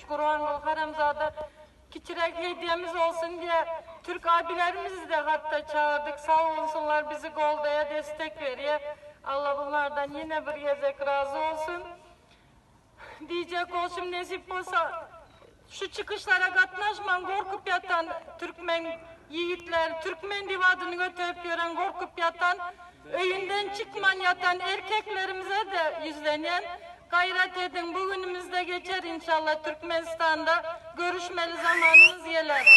Gurbanguly haramzada kiçiräk hediyemiz olsun diye Türk abilerimizi de hatta çağırdık. Sağ olsunlar bizi goldaya destek veriyor. Allah bunlardan yine bir gezek razı olsun. Diyecek olsun nesip olsa şu çıkışlara gatnaşman gorkup yatan Türkmen yiğitler, Türkmen divadını götürüp gören gorkup yatan, öyünden çıkman yatan erkeklerimize de yüzlenen gayret edin. Bugünümüzde geçer inşallah Türkmenistan'da görüşmeli zamanımız gelir.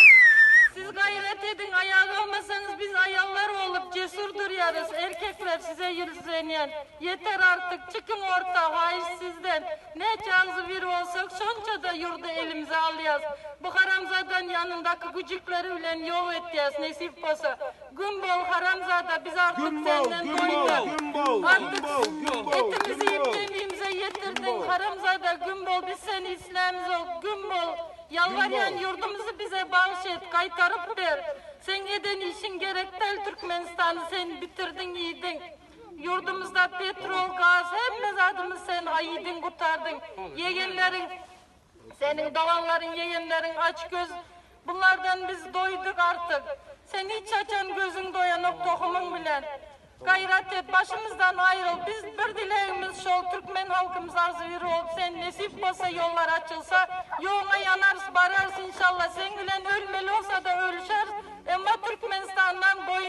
Siz gayret edin ayağı olmasanız biz ayallar olup cesur durarız. Erkekler size yüzlenen. Yeter artık çıkın orta hayır sizden. Ne canlı bir olsak şonça da yurdu elimize alıyaz. Bu haramzadan yanındaki gücükleri bilen yol edeceğiz nesip olsa. Gün bol haramzada biz artık Gün bol, senden gün bol, doyduk. gün bol, Artık gün bol, gün bol, etimizi gün yiyip bol. kemiğimize yetirdin. Gün bol. Haramzada gün bol biz seni İslam'ız ol. Gün bol. Yalvaryan Gün bol. yurdumuzu bize bağış et, kaytarıp ver. Sen eden işin gerek değil Türkmenistan'ı sen bitirdin, yedin. Yurdumuzda petrol, gaz, hemme adımız sen ayıdın, kurtardın. Yegenlerin, senin davanların, yegenlerin aç göz. Bunlardan biz doyduk artık. Sen hiç açan gözün doyan ok tohumun bilen. Gayret et, başımızdan ayrıl. Biz bir dileğimiz şol, Türkmen halkımız arzu yürü olup sen nesip olsa yollar açılsa, yoluna yanarız, bararız inşallah. Sen gülen ölmeli olsa da ölüşeriz. Ama Türkmenistan'dan boyun.